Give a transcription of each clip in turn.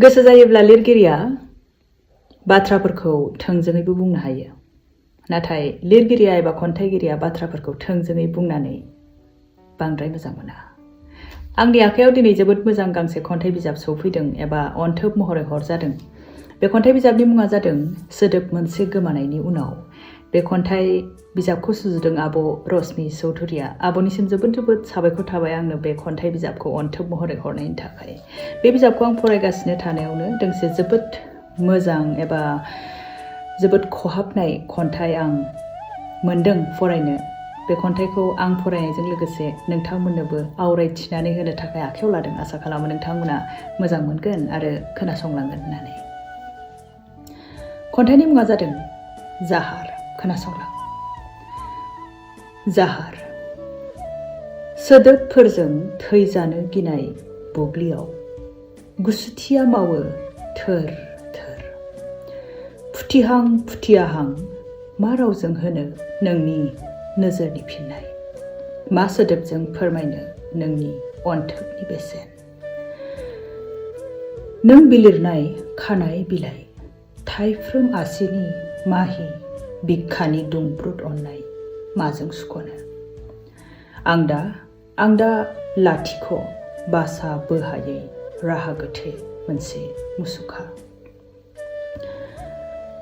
गोसो जायोब्ला लिरगिरिया बाथ्राफोरखौ थोंजोङैबो बुंनो हायो। नाथाय लिरगिरिया एबा खन्थाइगिरिया बाथ्राफोरखौ थोंजोङै बुंनानै बांद्राय मोजां मोना। आंनि आखायाव दिनै जोबोद मोजां गांसे खन्थाइ बिजाब सौफैदों एबा अनथोब महरै हरजादों। बे खन्थाइ बिजाबनि मुङा जादों सोदोब मोनसे गोमानायनि उनाव। बे खन्थाइ बिजाबखौ सुजुदों आब' रश्मि चौधुरिया। आब'निसिम जोबोद जोबोद साबायखर थाबाय आंनो बे खन्थाइ बिजाबखौ अनथोब महरै हरनायनि थाखाय। बे बिजाबखौ आं फरायगासिनो थानायावनो दोंसे जोबोद मोजां एबा जोबोद खहाबनाय खन्थाइ आं मोनदों फरायनो। बे खन्थाइखौ आं फरायनायजों लोगोसे नोंथांमोननोबो आवरायथिनानै होनो थाखाय आखायाव लादों। आसा खालामो नोंथांमोना मोजां मोनगोन आरो खोनासंलांगोन होननानै। खन्थाइनि मुङा जादों जाहार। खोनासंलां। जाहार। सोदोबफोरजों थैजानो गिनाय बुब्लियाव गुसुथिया मावो थोर थोर। फुथिहां फुथियाहां मा रावजों होनो नोंनि नोजोरनि फिननाय? मा सोदोबजों फोरमायनो नोंनि अनथोबनि बेसेन? नों बिलिरनाय खानाय बिलाइ थाइफ्रोम आसिनि माहि बिखानि दुंब्रुद अननाय माजों सुख'नो? आं दा लाथिख' बासा बोहायै राहा गोथे मोनसे मुसुखा।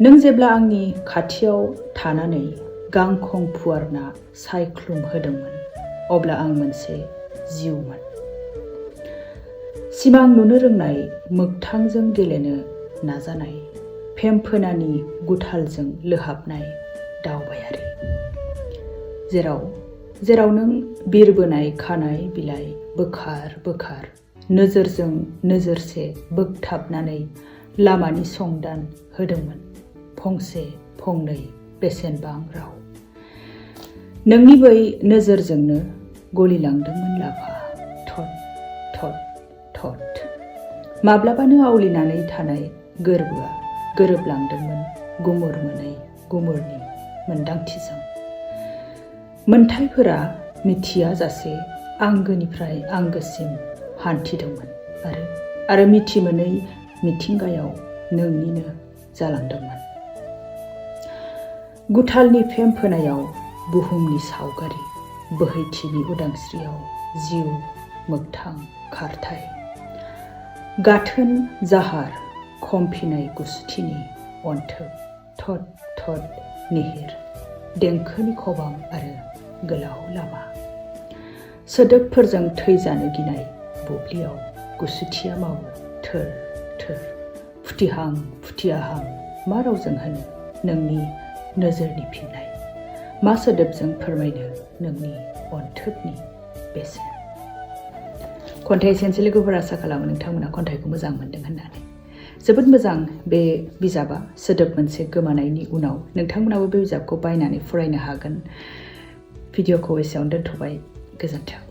नों जेब्ला आंनि खाथियाव थानानै गांखं फुवारना सायख्लुम होदोंमोन अब्ला आं मोनसे जिउमोन। सिमां नुनो रोंनाय मोगथांजों गेलेनो नाजानाय फेम्फोनानि गुथालजों लोहाबनाय दावबायारि। जेराव नों बिरबोनाय खानाय बिलाइ बोखार बोखार नोजोरजों नोजोरसे बोगथाबनानै लामानि संदान होदोंमोन फंसे फंनै बेसेनबां राव। नोंनि बै नोजोरजोंनो गलिलांदोंमोन लाफा थट थट थट। माब्लाबानो आवलिनानै थानाय गोरबोआ गोरोबलांदोंमोन गुमुर मोनै गुमुरनि मोन्दांथिजों। मोनथायफोरा मिथिया जासे आंगोनिफ्राय आंगोसिम हान्थिदोंमोन आरो मिथि मोनै मिथिंगायाव नोंनिनो जालांदोंमोन। गुथालनि फेम्फोनायाव बुहुमनि सावगारि बोहैथिनि उदांस्रियाव जिउ मोगथां खारथाय। गाथोन जाहार खमफिनाय गुसथिनि अनथोब थट थट निहिर देंखोनि खबाम आरो गोलाव लामा। सोदोबफोरजों थैजानो गिनाय बुब्लियाव गुसुथिया मावो थोर थोर। फुथिहां फुथियाहां मा रावजों होनो नोंनि नोजोरनि फिननाय? मा सोदोबजों फोरमायनो नोंनि अनथोबनि बेसेन? खन्थाइ एसेनोसै लोगोफोर। आसा खालामो नोंथांमोना खन्थाइखौ मोजां मोनदों होननानै। जोबोद मोजां बे बिजाबा सोदोब मोनसे गोमानायनि उनाव। नोंथांमोनाबो बे बिजाबखौ बायनानै फरायनो हागोन। भिडिअखौ एसेयावनो दोनथ'बाय। गोजोन्थों।